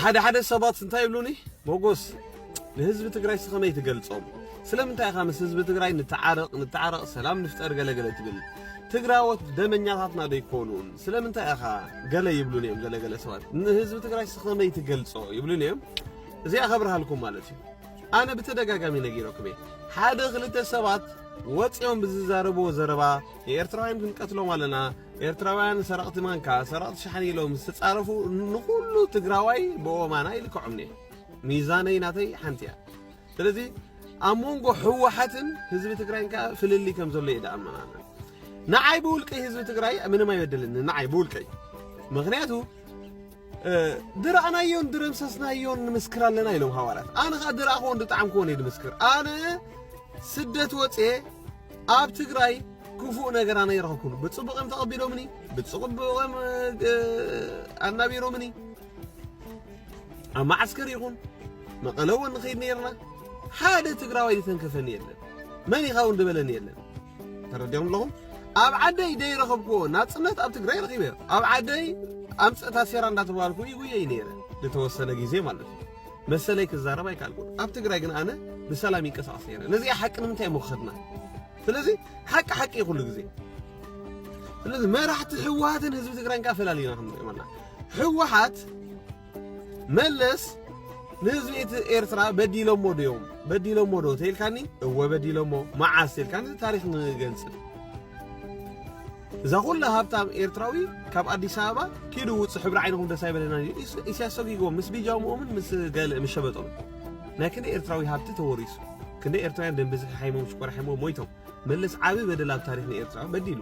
ሓደ ሓደ ሰባት እንታይ ይብሉኒ? ሞጎስ፣ ንህዝቢ ትግራይ ስኸመይ ትገልጾም? ስለምንታይ ኢኻ ምስ ህዝቢ ትግራይ ንተዓረቕ ንተዓረቕ ሰላም ንፍጠር ገለገለ ትብል? ትግራዎት ደመኛታትና ዶ ይኮኑን? ስለምንታይ ኢኻ ገለ ይብሉን እዮም ገለገለ ሰባት። ንህዝቢ ትግራይ ስኸመይ ትገልጾ ይብሉን እዮም። እዚኣ ከብርሃልኩም ማለት እዩ። ኣነ ብተደጋጋሚ ነጊረኩም እየ። ሓደ ክልተ ሰባት ወፂኦም ብዝዛረብዎ ዘረባ፣ ኤርትራውያን ክንቀትሎም ኣለና፣ ኤርትራውያን ሰረቕቲ ማንካ፣ ሰረቕቲ ሸሓኒ ኢሎም ዝተፃረፉ ንኹሉ ትግራዋይ ብኦማና ይልክዖም እየ። ሚዛነይ ናተይ ሓንቲ እያ። ስለዚ ኣብ መንጎ ህወሓትን ህዝቢ ትግራይን ከዓ ፍልልይ ከም ዘሎ እየ ደኣመናና። ንዓይ ብውልቀይ ህዝቢ ትግራይ ምንም ኣይበደለኒ፣ ንዓይ ብውልቀይ። ምክንያቱ ድራእናዮን ድረምሰስናዮን ንምስክር ኣለና ኢሎም ሃዋርያት። ኣነ ከዓ ድራእክዎን ድጣዕምክዎን እየ ድምስክር። ኣነ ስደት ወፅየ ኣብ ትግራይ ክፉእ ነገር ኣነ ይረኸብኩን። ብፅቡቕ እዮም ተቐቢሎምኒ፣ ብፅቡቕ እዮም ኣናቢሮምኒ። ኣብ መዓስከር ይኹን መቐለ እውን ንኸይድ ነይርና። ሓደ ትግራዋይ ዝተንከፈኒ የለን። መን ኢኻ እውን ዝበለኒ የለን። ተረዲኦም ኣለኹም። ኣብ ዓደይ ደይረኸብክዎ ናፅነት ኣብ ትግራይ ረኺበ። ኣብ ዓደይ ኣምፅእ ታሴራ እንዳተባልኩ ይጉየይ ነይረ። ዝተወሰነ ግዜ ማለት እዩ። መሰለይ ክዛረብ ኣይካልኩን። ኣብ ትግራይ ግን ኣነ ብሰላም ይንቀሳቐስ ነይረ። ነዚኣ ሓቂ ንምንታይ እሞ ክኸድና? ስለዚ ሓቂ ሓቂ እዩ ኩሉ ግዜ። ስለዚ መራሕቲ ህወሓትን ህዝቢ ትግራይን ከዓ ፈላሊና ክንሪኦም ኣለና። ህወሓት መለስ ንህዝቢ እቲ ኤርትራ በዲሎሞ ድዮም? በዲሎሞ ዶ ተይልካኒ? እወ በዲሎሞ። መዓስ ተይልካኒ? ታሪክ ንገንጽል። እዛ ኩላ ሃብታም ኤርትራዊ ካብ ኣዲስ ኣበባ ኪዱ ውጽእ ሕብሪ ዓይንኹም ደስ ኣይበለና። ኢስ- ኢሳያስ ሰጊግዎም ምስ ቢጃምኦምን ምስ ገለ ምስ ሸበጦም ናይ ክንደ ኤርትራዊ ሃብቲ ተወሪሱ። ክንደ ኤርትራውያን ደም ብዝሒ ሓይሞም ሽኮር ሓይሞም ሞይቶም። መለስ ዓቢ በደል ኣብ ታሪክ ንኤርትራ በዲሉ።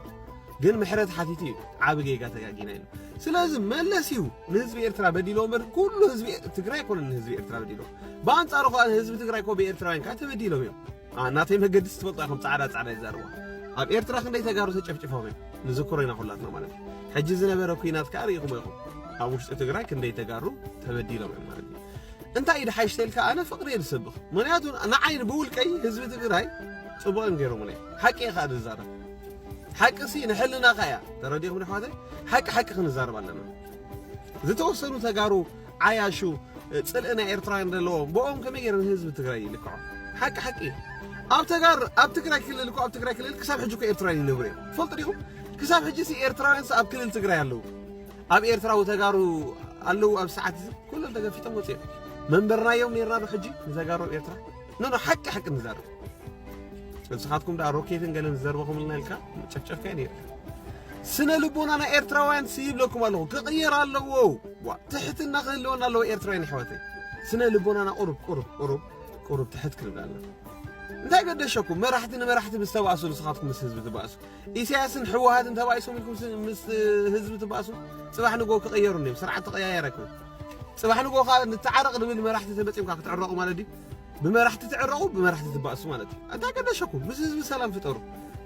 ግን ምሕረት ሓቲቱ እዩ። ዓቢ ጌጋ ተጋጊና ኢሉ። ስለዚ መለስ እዩ ንህዝቢ ኤርትራ በዲሎ እምበር ኩሉ ህዝቢ ትግራይ ኣይኮነን ንህዝቢ ኤርትራ በዲሎ። ብኣንጻሩ ከኣ ህዝቢ ትግራይ እኮ ብኤርትራውያን ከኣ ተበዲሎም እዮም። ኣ፣ ናተይ መገዲ ትፈልጦ ኢኹም፣ ጻዕዳ ጻዕዳ ይዛረቡ። ኣብ ኤርትራ ክንደይ ተጋሩ ተጨፍጭፎም እዮም። ንዝክሮ ኢና ኩላትና ማለት እዩ። ሕጂ ዝነበረ ኩናት ከኣ ርኢኹም ኢኹም። ኣብ ውሽጢ ትግራይ ክንደይ ተጋሩ ተበዲሎም እዮም ማለት እዩ። እንታይ እዩ ድሓይሽ ተልካ? ኣነ ፍቕሪ እየ ዝሰብኽ። ምኽንያቱ ንዓይ ብውልቀይ ህዝቢ ትግራይ ጽቡቕ እዮም ገይሮምለይ። ሓቂ እየ ከኣ ዝዛረብ። ሓቂ ሲ ንሕልናኻ እያ። ተረዲእኩም ኣሕዋተይ? ሓቂ ሓቂ ክንዛረብ ኣለና። ዝተወሰኑ ተጋሩ ዓያሹ ጽልኢ ናይ ኤርትራውያን ዘለዎም ብኦም ከመይ ገይረ ንህዝቢ ትግራይ ይልክዖ? ሓቂ ሓቂ እዩ። ኣብ ተጋር ኣብ ትግራይ ክልል እኮ ኣብ ትግራይ ክልል ክሳብ ሕጂ እኮ ኤርትራውያን ይነብሩ እዮም። ትፈልጡ ዲኹም? ክሳብ ሕጂ ሲ ኤርትራውያን ሲ ኣብ ክልል ትግራይ ኣለዉ። ኣብ ኤርትራዊ ተጋሩ ኣለዉ ኣብ ሰዓት እዚ ኩሎም ተገፊጦም ወፂኦም። መንበርናዮም ነይርና ዶ ሕጂ ንተጋሩ ኣብ ኤርትራ? ኖ ኖ ሓቂ ሓቂ ንዛረብ። ንስኻትኩም ደኣ ሮኬትን ገለን ዝዘርበኹምልና ኢልካ ጨፍጨፍካ እዩ ነይርካ። ስነ ልቦና ናይ ኤርትራውያን ሲ ይብለኩም ኣለኹ ክቕየር ኣለዎ። ዋ፣ ትሕትና ክህልወና ኣለዎ ኤርትራውያን ኣሕዋተይ። ስነ ልቦናና ቁሩብ ቁሩብ ቁሩብ ቁሩብ ትሕት ክንብል ኣለና። እንታይ ገደሸኩም? መራሕቲ ንመራሕቲ ምስ ተባእሱ ንስኻትኩም ምስ ህዝቢ ትባእሱ። ኢሳያስን ህወሓትን ተባኢሶም ኢልኩም ስ- ምስ ህዝቢ ትባእሱ? ጽባሕ ንጎ ክቕየሩ እንድዮም። ስርዓት ተቐያየረ ኣይኮነን። ጽባሕ ንጎ ከኣ ንተዓረቕ ዝብል መራሕቲ ተመጺኦም ከኣ ክትዕረቑ ማለት ድዩ? ብመራሕቲ ትዕረቑ፣ ብመራሕቲ ትባእሱ ማለት እዩ። እንታይ ገደሸኩም? ምስ ህዝቢ ሰላም ፍጠሩ።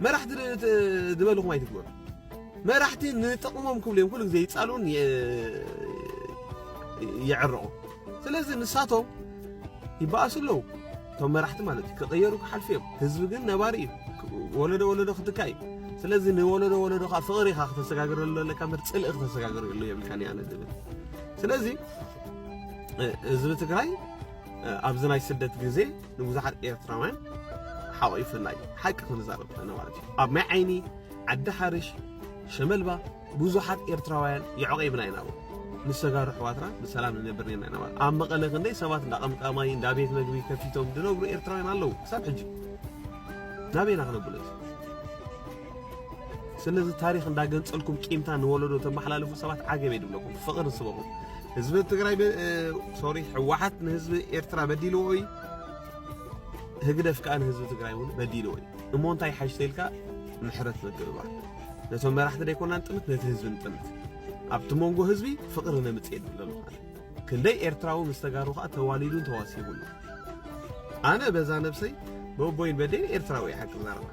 መራሕቲ ድ- ት- ዝበልኹም ኣይትግበሩ። መራሕቲ ንጥቕሞም ክብሉ እዮም ኩሉ ግዜ ይጻልኡን የ- ይዕረቑ። ስለዚ ንሳቶም ይበኣሱ ኣለዉ። እቶም መራሕቲ ማለት እዩ። ክቕየሩ ክሓልፉ እዮም። ህዝቢ ግን ነባሪ እዩ። ወለዶ ወለዶ ክትካእ እዩ። ስለዚ ንወለዶ ወለዶ ከዓ ፍቕሪ ኢኻ ክተሰጋግረሉ ኣለካ እምበር ጽልኢ ክተሰጋግረሉ የብልካን እየ ኣነ ዝብል። ስለዚ እ፣ ህዝቢ ትግራይ እ፣ ኣብዚ ናይ ስደት ግዜ ንብዙሓት ኤርትራውያን ሓቒፉና እዩ። ሓቂ ክንዛረብ ከለና ማለት እዩ። ኣብ ማይ ዓይኒ፣ ዓዲ ሓርሽ፣ ሸመልባ ብዙሓት ኤርትራውያን የዕቂብና ኢና። ምስ ተጋሩ ኣሕዋትና ብሰላም ንነብር ነርና ኢና ማለት። ኣብ መቐለ ክንደይ ሰባት እንዳ ቀምቃማይ እንዳ ቤት መግቢ ከፊቶም ዝነብሩ ኤርትራውያን ኣለዉ ክሳብ ሕጂ። ናበይና ክነብሎ እዚ? ስለዚ ታሪኽ እንዳገንጸልኩም ቂምታ ንወለዶ ተመሓላልፉ ሰባት ዓገብ እየ ድብለኩም። ፍቕሪ ስበኹም። ህዝቢ ትግራይ በ- እ፣ ሶሪ፣ ህወሓት ንህዝቢ ኤርትራ በዲልዎ እዩ። ህግደፍ ከኣ ንህዝቢ ትግራይ እውን በዲልዎ እዩ። እሞ እንታይ ሓይሽ ተይልካ ምሕረት ምግባር። ነቶም መራሕቲ ደይኮና ንጥምት፣ ነቲ ህዝቢ ንጥምት። ኣብቲ መንጎ ህዝቢ ፍቕሪ ነምጽእ እየ ድብል ዘለኹ ኣነ። ክንደይ ኤርትራዊ ምስ ተጋሩ ከኣ ተዋሊዱን ተዋሲቡን። ኣነ በዛ ነብሰይ በቦይን በደይን ኤርትራዊ እየ ሓቂ ዛረባ።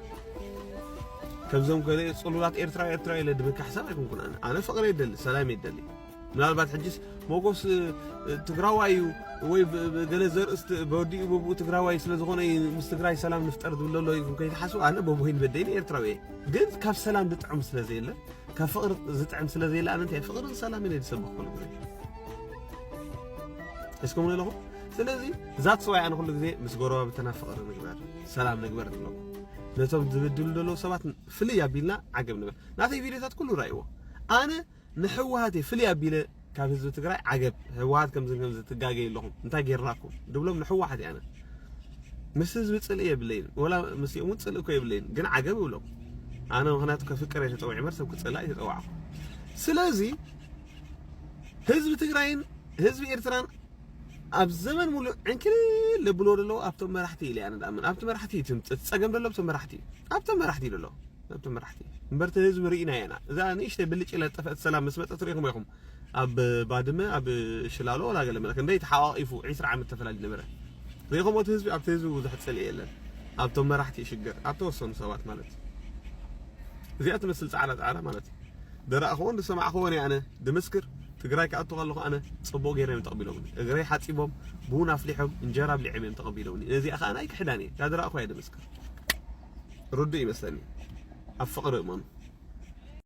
ከምዞም ገለ ጽሉላት ኤርትራዊ ኤርትራዊ ኢለ ድምካሕ ሰብ ኣይኮንኩን ኣነ። ኣነ ፍቕሪ እየ ደሊ፣ ሰላም እየ ደሊ። ምናልባት ሕጅስ ሞጎስ እ፣ ትግራዋይ እዩ ወይ ብ- ብ- ገለ ዘርእስት በዲኡ በብኡ ትግራዋይ ስለ ዝኾነ እዩ ምስ ትግራይ ሰላም ንፍጠር ዝብል ዘሎ ኢልኩም ከይትሓስቡ። ኣነ በቦይን በደይን ኤርትራዊ እየ፣ ግን ካብ ሰላም ዝጥዕም ስለ ዘየለ፣ ካብ ፍቕሪ ዝጥዕም ስለ ዘየለ ኣነ እንታይ ፍቕርን ሰላምን እየ ዝሰብኽ ኩሉ ግዜ። እስኩም ኣለኹም። ስለዚ that's why ኣነ ኩሉ ግዜ ምስ ጎረባብትና ፍቕሪ ንግበር፣ ሰላም ንግበር ኣለኹ። ነቶም ዝብድሉ ዘለዉ ሰባት ፍልይ ኣቢልና ዓገብ ንበል። ናተይ ቪድዮታት ኩሉ ራእይዎ። ኣነ ንሕወሓት እየ ፍልይ ኣቢለ ካብ ህዝቢ ትግራይ ዓገብ፣ ህወሓት ከምዚ ከምዚ ትጋገዩ ኣለኹም፣ እንታይ ጌርናኩም ድብሎም ንሕወሓት እየ ኣነ። ምስ ህዝቢ ጽልኢ የብለይን፣ ወላ ምስኦም እውን ጽልኢ እኮ የብለይን፣ ግን ዓገብ እብሎም። ኣነ ምኽንያቱ ከፍቅር እየ ተጸዊዐ እምበር ሰብ ክጸላእ እየ ተጸዋዕኩ። ስለዚ ህዝቢ ትግራይን ህዝቢ ኤርትራን ኣብ ዘመን ሙሉእ ዕንክሊል ለብሎ ደለዉ ኣብቶም መራሕቲ ኢለ ኣነ ዳኣምን ኣብቲ መራሕቲ እዩ ትምፅእ። እቲ ፀገም ደሎ ኣብቶም መራሕቲ እዩ። ኣብቶም መራሕቲ እዩ ደሎ ኣብቶም መራሕቲ እምበርቲ ህዝቢ ርኢና ኢና። እዛ ንእሽተይ ብልጭ ለጠፈት ሰላም ምስ መፀት ሪኢኹም ኢኹም። ኣብ ባድመ ኣብ ሽላሎ ወላ ገለ መለ ክንደይ ተሓቋቂፉ ዒስራ ዓመት ተፈላለዩ ነበረ። ሪኢኹም እቲ ህዝቢ ኣብቲ ህዝቢ ብዙሕ ፅልኢ የለን። ኣብቶም መራሕቲ እዩ ሽግር ኣብ ተወሰኑ ሰባት ማለት እዩ። እዚኣ ትመስል ፃዕዳ ፃዕዳ ማለት እዩ። ደራእኽዎን ዝሰማዕኽዎን እየ ኣነ ድምስክር። ትግራይ ክኣቱ ከለኹ ኣነ ፅቡቅ ገይሮም እዮም ተቐቢሎምኒ። እግረይ ሓፂቦም፣ ቡን ኣፍሊሖም፣ እንጀራ ኣብሊዖም እዮም ተቐቢሎምኒ። ነዚኣ ከዓ ናይ ክሕዳን እየ። እታ ደራእኽዋ እየ ድምስክር። ርዱእ ይመስለኒ። ኣብ ፍቕሪ እመኑ።